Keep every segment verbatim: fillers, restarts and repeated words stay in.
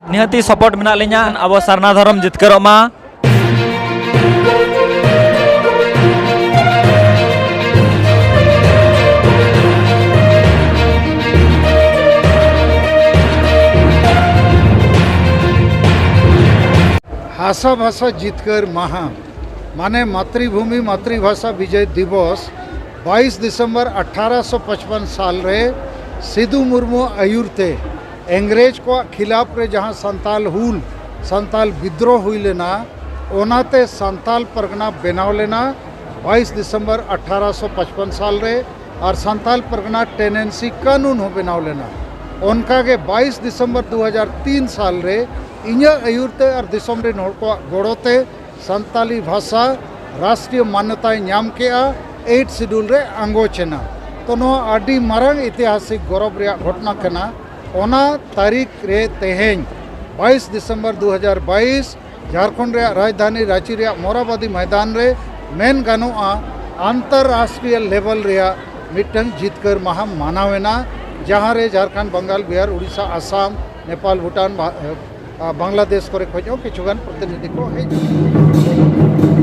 ᱱᱤᱦᱟᱹᱛᱤ ᱥᱟᱯᱳᱨᱴ ᱢᱮᱱᱟᱜ ᱞᱤᱧᱟ, ᱟᱵᱚ ᱥᱟᱨᱱᱟ ᱫᱷᱚᱨᱚᱢ ᱡᱤᱛᱠᱟᱹᱨᱚᱜ ᱢᱟ᱾ ᱦᱟᱥᱟ ᱵᱷᱟᱥᱟ ᱡᱤᱛᱠᱟᱹᱨ ᱢᱟᱦᱟ, ᱢᱟᱱᱮ ᱢᱟᱛᱨᱤᱵᱷᱩᱢᱤ ᱢᱟᱛᱨᱤᱵᱷᱟᱥᱟ ᱵᱤᱡᱚᱭ ᱫᱤᱵᱚᱥ, ᱵᱟᱭᱤᱥ ᱰᱤᱥᱮᱢᱵᱚᱨ ᱟᱴᱷᱟᱨᱚᱥᱚ ᱯᱟᱸᱪᱯᱟᱱ ᱥᱟᱞ ᱨᱮ ᱥᱤᱫᱩ ᱢᱩᱨᱢᱩ ᱟᱹᱭᱩᱨ ᱛᱮ ᱤᱝᱨᱮᱡᱽ ᱠᱚᱣᱟᱜ ᱠᱷᱤᱞᱟᱯ ᱨᱮ ᱡᱟᱦᱟᱸ ᱥᱟᱱᱛᱟᱞ ᱦᱩᱞ, ᱥᱟᱱᱛᱟᱞ ᱵᱤᱫᱽᱨᱳᱦ ᱦᱩᱭ ᱞᱮᱱᱟ, ᱚᱱᱟᱛᱮ ᱥᱟᱱᱛᱟᱞ ᱯᱟᱨᱜᱟᱱᱟ ᱵᱮᱱᱟᱣ ᱞᱮᱱᱟ ᱵᱟᱭᱤᱥ ᱰᱤᱥᱮᱢᱵᱚᱨ ᱟᱴᱷᱟᱨᱚᱥᱚ ᱯᱟᱸᱪᱯᱟᱱ ᱥᱟᱞ ᱨᱮ᱾ ᱟᱨ ᱥᱟᱱᱛᱟᱞ ᱯᱟᱨᱜᱟᱱᱟ ᱴᱮᱱᱮᱱᱥᱤ ᱠᱟᱹᱱᱩᱱ ᱦᱚᱸ ᱵᱮᱱᱟᱣ ᱞᱮᱱᱟ᱾ ᱚᱱᱠᱟᱜᱮ ᱵᱟᱭᱤᱥ ᱰᱤᱥᱮᱢᱵᱚᱨ ᱫᱩ ᱦᱟᱡᱟᱨ ᱛᱤᱱ ᱥᱟᱞ ᱨᱮ ᱤᱧᱟᱹᱜ ᱟᱹᱭᱩᱨ ᱛᱮ ᱟᱨ ᱫᱤᱥᱚᱢ ᱨᱮᱱ ᱦᱚᱲ ᱠᱚᱣᱟᱜ ᱜᱚᱲᱚ ᱛᱮ ᱥᱟᱱᱛᱟᱞᱤ ᱵᱷᱟᱥᱟ ᱨᱟᱥᱴᱨᱤᱭᱚ ᱢᱟᱱᱱᱚᱛᱟᱭ ᱧᱟᱢ ᱠᱮᱜᱼᱟ, ᱮᱭᱤᱴ ᱥᱤᱰᱩᱞ ᱨᱮ ᱟᱸᱜᱚᱪ ᱮᱱᱟ᱾ ᱛᱚ, ᱱᱚᱣᱟ ᱟᱹᱰᱤ ᱢᱟᱨᱟᱝ ᱤᱛᱤᱦᱟᱥᱤᱠ ᱜᱚᱨᱚᱵᱽ ᱨᱮᱭᱟᱜ ᱜᱷᱚᱴᱚᱱᱟ ᱠᱟᱱᱟ᱾ ᱚᱱᱟ ᱛᱟᱹᱨᱤᱠᱷ ᱨᱮ ᱛᱮᱦᱮᱧ, ᱵᱟᱭᱤᱥ ᱰᱤᱥᱮᱢᱵᱚᱨ ᱫᱩ ᱦᱟᱡᱟᱨ ᱵᱟᱭᱤᱥ, ᱡᱷᱟᱲᱠᱷᱚᱸᱰ ᱨᱮᱭᱟᱜ ᱨᱟᱡᱽᱫᱷᱟᱱᱤ ᱨᱟᱸᱪᱤ ᱨᱮᱭᱟᱜ ᱢᱚᱨᱟᱵᱟᱫᱤ ᱢᱚᱭᱫᱟᱱ ᱨᱮ ᱢᱮᱱ ᱜᱟᱱᱚᱜᱼᱟ, ᱟᱱᱛᱚᱨᱨᱟᱥᱴᱨᱤᱭᱚ ᱞᱮᱵᱮᱞ ᱨᱮᱭᱟᱜ ᱢᱤᱫᱴᱟᱝ ᱡᱤᱛᱠᱟᱹᱨ ᱢᱟᱦᱟ ᱢᱟᱱᱟᱣ ᱮᱱᱟ, ᱡᱟᱦᱟᱸ ᱨᱮ ᱡᱷᱟᱲᱠᱷᱚᱸᱰ, ᱵᱟᱝᱜᱟᱞ, ᱵᱤᱦᱟᱨ, ᱩᱲᱤᱥᱥᱟ, ᱟᱥᱟᱢ, ᱱᱮᱯᱟᱞ, ᱵᱷᱩᱴᱟᱱ, ᱵᱟ-, ᱟ, ᱵᱟᱝᱞᱟᱫᱮᱥ ᱠᱚᱨᱮ ᱠᱷᱚᱱ ᱦᱚᱸ ᱠᱤᱪᱷᱩ ᱜᱟᱱ ᱯᱨᱚᱛᱤᱱᱤᱫᱷᱤ ᱠᱚ ᱦᱮᱡ ᱞᱮᱱᱟ᱾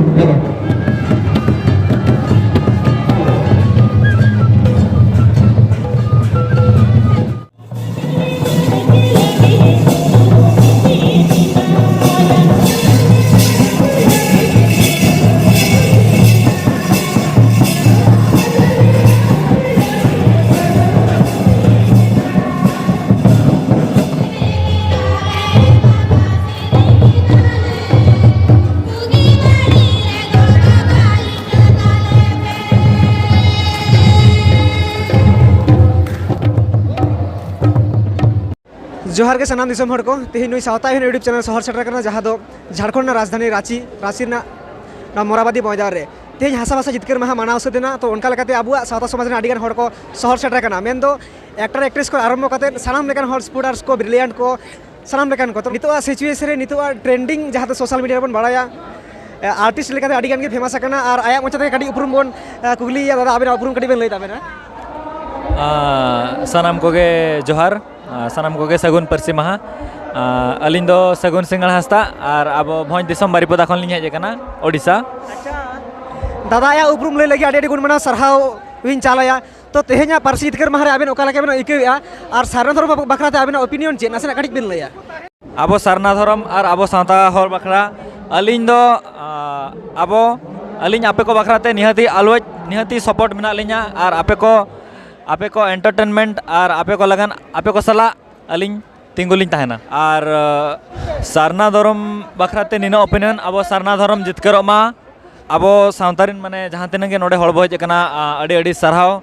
ᱡᱚᱦᱟᱨ ᱜᱮ ᱥᱟᱱᱟᱢ ᱫᱤᱥᱚᱢ ᱦᱚᱲ ᱠᱚ, ᱛᱮᱦᱮᱧ ᱱᱩᱭ ᱥᱟᱶᱛᱟ ᱦᱤᱱ YouTube ᱪᱮᱱᱮᱞ ᱥᱚᱦᱚᱨ ᱥᱮᱴᱮᱨ ᱠᱟᱱᱟ, ᱡᱟᱦᱟᱸ ᱫᱚ ᱡᱷᱟᱲᱠᱷᱚᱸᱰ ᱨᱮᱱᱟᱜ ᱨᱟᱡᱽᱫᱷᱟᱱᱤ ᱨᱟᱸᱪᱤ, ᱨᱟᱸᱪᱤ ᱨᱮᱱᱟᱜ ᱱᱚᱣᱟ ᱢᱚᱨᱟᱵᱟᱫᱤ ᱢᱚᱭᱫᱟᱱ ᱨᱮ ᱛᱮᱦᱮᱧ ᱦᱟᱥᱟ ᱵᱷᱟᱥᱟ ᱡᱤᱛᱠᱟᱹᱨ ᱢᱟᱦᱟ ᱢᱟᱱᱟᱣ ᱥᱟᱹᱛ ᱮᱱᱟ᱾ ᱛᱚ, ᱚᱱᱠᱟ ᱞᱮᱠᱟᱛᱮ ᱟᱵᱚᱣᱟᱜ ᱥᱟᱶᱛᱟ ᱥᱚᱢᱟᱡᱽ ᱨᱮᱱ ᱟᱹᱰᱤ ᱜᱟᱱ ᱦᱚᱲ ᱠᱚ ᱥᱚᱦᱚᱨ ᱥᱮᱴᱮᱨ ᱠᱟᱱᱟ, ᱢᱮᱱᱫᱚ ᱮᱠᱴᱟᱨ ᱮᱠᱴᱨᱮᱥ ᱠᱷᱚᱱ ᱟᱨᱟᱢᱵᱷᱚ ᱠᱟᱛᱮ ᱥᱟᱱᱟᱢ ᱞᱮᱠᱟᱱ ᱦᱚᱲ, ᱥᱯᱳᱨᱴᱟᱨᱥ ᱠᱚ, ᱵᱨᱤᱞᱤᱭᱟᱱᱴ ᱠᱚ, ᱥᱟᱱᱟᱢ ᱞᱮᱠᱟᱱ ᱠᱚ᱾ ᱛᱚ, ᱱᱤᱛᱚᱜᱟᱜ ᱥᱤᱪᱩᱭᱮᱥᱚᱱ ᱨᱮ, ᱱᱤᱛᱚᱜᱟᱜ ᱴᱨᱮᱱᱰᱤᱝ ᱡᱟᱦᱟᱸ ᱫᱚ ᱥᱳᱥᱟᱞ ᱢᱤᱰᱤᱭᱟ ᱨᱮᱵᱚᱱ ᱵᱟᱲᱟᱭᱟ, ᱮ, ᱟᱨᱴᱤᱥᱴ ᱞᱮᱠᱟᱛᱮ ᱟᱹᱰᱤ ᱜᱟᱱ ᱜᱮ ᱯᱷᱮᱢᱟᱥ ᱟᱠᱟᱱᱟ᱾ ᱟᱨ ᱟᱭᱟᱜ ᱢᱚᱪᱟ ᱛᱮ ᱠᱟᱹᱴᱤᱡ ᱩᱯᱨᱩᱢ ᱵᱚᱱ, ᱮ, ᱠᱩᱠᱞᱤᱭᱮᱭᱟ᱾ ᱫᱟᱫᱟ, ᱟᱵᱤᱱᱟᱜ ᱩᱯᱨᱩᱢ ᱠᱟᱹᱴᱤᱡ ᱵᱮᱱ ᱞᱟᱹᱭ ᱛᱟᱵᱮᱱᱟ? ᱟ, ᱥᱟᱱᱟᱢ ᱠᱚᱜᱮ ᱡᱚᱦᱟᱨ, ᱟ, ᱥᱟᱱᱟᱢ ᱠᱚᱜᱮ ᱥᱟᱹᱜᱩᱱ ᱯᱟᱹᱨᱥᱤ ᱢᱟᱦᱟ᱾ ᱟᱹᱞᱤᱧ ᱫᱚ ᱥᱟᱹᱜᱩᱱ ᱥᱤᱝᱜᱟᱲ ᱦᱟᱸᱥᱫᱟ, ᱟᱨ ᱟᱵᱚ ᱵᱷᱚᱸᱡᱽ ᱫᱤᱥᱚᱢ ᱵᱟᱨᱤᱯᱚᱫᱟ ᱠᱷᱚᱱ ᱞᱤᱧ ᱦᱮᱡ ᱟᱠᱟᱱᱟ, ᱳᱰᱤᱥᱟ᱾ ᱫᱟᱫᱟ ᱟᱭᱟᱜ ᱩᱯᱨᱩᱢ ᱞᱟᱹᱭ ᱞᱟᱹᱜᱤᱫ ᱟᱹᱰᱤ ᱟᱹᱰᱤ ᱜᱩᱱ ᱢᱟᱱᱟᱣ ᱥᱟᱨᱦᱟᱣ ᱤᱧ ᱪᱟᱞᱟᱭᱟ᱾ ᱛᱚ, ᱛᱮᱦᱮᱧᱟᱜ ᱯᱟᱹᱨᱥᱤ ᱡᱤᱛᱠᱟᱹᱨ ᱢᱟᱦᱟ ᱨᱮ ᱟᱵᱮᱱ ᱚᱠᱟ ᱞᱮᱠᱟ ᱵᱮᱱ ᱟᱹᱭᱠᱟᱹᱣᱮᱫᱼᱟ? ᱟᱨ ᱥᱟᱨᱱᱟ ᱫᱷᱚᱨᱚᱢ ᱵᱟᱠᱷᱨᱟ ᱛᱮ ᱟᱵᱮᱱᱟᱜ ᱳᱯᱤᱱᱤᱭᱚᱱ ᱪᱮᱫ, ᱱᱟᱥᱮᱱᱟᱜ ᱠᱟᱹᱴᱤᱡ ᱵᱮᱱ ᱞᱟᱹᱭᱟ? ᱟᱵᱚ ᱥᱟᱨᱱᱟ ᱫᱷᱚᱨᱚᱢ ᱟᱨ ᱟᱵᱚ ᱥᱟᱶᱛᱟ ᱦᱚᱲ ᱵᱟᱠᱷᱨᱟ ᱟᱹᱞᱤᱧ ᱫᱚ, ᱟᱵᱚ, ᱟᱹᱞᱤᱧ ᱟᱯᱮ ᱠᱚ ᱵᱟᱠᱷᱨᱟ ᱛᱮ ᱱᱤᱦᱟᱹᱛᱤ ᱟᱞᱳᱪ ᱱᱤᱦᱟᱹᱛᱤ ᱥᱟᱯᱳᱨᱴ ᱢᱮᱱᱟᱜ ᱞᱤᱧᱟ, ᱟᱨ ᱟᱯᱮ ᱠᱚ ᱟᱯᱮ ᱠᱚ ᱮᱱᱴᱟᱨᱴᱮᱱᱢᱮᱱᱴ ᱟᱨ ᱟᱯᱮ ᱠᱚ ᱞᱟᱜᱟᱱ ᱟᱯᱮ ᱠᱚ ᱥᱟᱞᱟᱜ ᱟᱹᱞᱤᱧ ᱛᱤᱸᱜᱩ ᱞᱤᱧ ᱛᱟᱦᱮᱱᱟ᱾ ᱟᱨ ᱥᱟᱨᱱᱟ ᱫᱷᱚᱨᱚᱢ ᱵᱟᱠᱷᱨᱟ ᱛᱮ ᱱᱤᱱᱟᱹᱜ ᱳᱯᱤᱱᱤᱭᱚᱱ, ᱟᱵᱚ ᱥᱟᱨᱱᱟ ᱫᱷᱚᱨᱚᱢ ᱡᱤᱛᱠᱟᱹᱨᱚᱜ ᱢᱟ᱾ ᱟᱵᱚ ᱥᱟᱶᱛᱟ ᱨᱮᱱ ᱢᱟᱱᱮ ᱡᱟᱦᱟᱸ ᱛᱤᱱᱟᱹᱜ ᱜᱮ ᱱᱚᱰᱮ ᱦᱚᱲ ᱵᱚ ᱦᱮᱡ ᱟᱠᱟᱱᱟ, ᱟᱹᱰᱤ ᱟᱹᱰᱤ ᱥᱟᱨᱦᱟᱣ᱾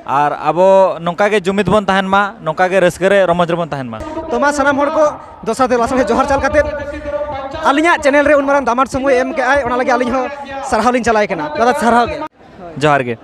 ᱟᱨ ᱟᱵᱚ ᱱᱚᱝᱠᱟ ᱜᱮ ᱡᱩᱢᱤᱫ ᱵᱚᱱ ᱛᱟᱦᱮᱱ ᱢᱟ, ᱱᱚᱝᱠᱟ ᱜᱮ ᱨᱟᱹᱥᱠᱟᱹ ᱨᱮ ᱨᱚᱢᱚᱡᱽ ᱨᱮᱵᱚᱱ ᱛᱟᱦᱮᱱ ᱢᱟ᱾ ᱛᱚ, ᱢᱟ ᱥᱟᱱᱟᱢ ᱦᱚᱲ ᱠᱚ ᱫᱚᱥᱟᱨ ᱛᱮ ᱞᱟᱥᱟᱲᱦᱮᱫ ᱡᱚᱦᱟᱨ ᱪᱟᱞ ᱠᱟᱛᱮ, ᱟᱹᱞᱤᱧᱟᱜ ᱪᱮᱱᱮᱞ ᱨᱮ ᱩᱱ ᱢᱟᱨᱟᱝ ᱫᱟᱢᱟᱱ ᱥᱚᱢᱚᱭ ᱮᱢ ᱠᱮᱜᱼᱟᱭ, ᱚᱱᱟ ᱞᱟᱹᱜᱤᱫ ᱟᱹᱞᱤᱧ ᱦᱚᱸ ᱥᱟᱨᱦᱟᱣ ᱞᱤᱧ ᱪᱟᱞᱟᱭ ᱠᱟᱱᱟ᱾ ᱫᱟᱫᱟ, ᱥᱟᱨᱦᱟᱣ ᱜᱮ᱾ ᱡᱚᱦᱟᱨ ᱜᱮ᱾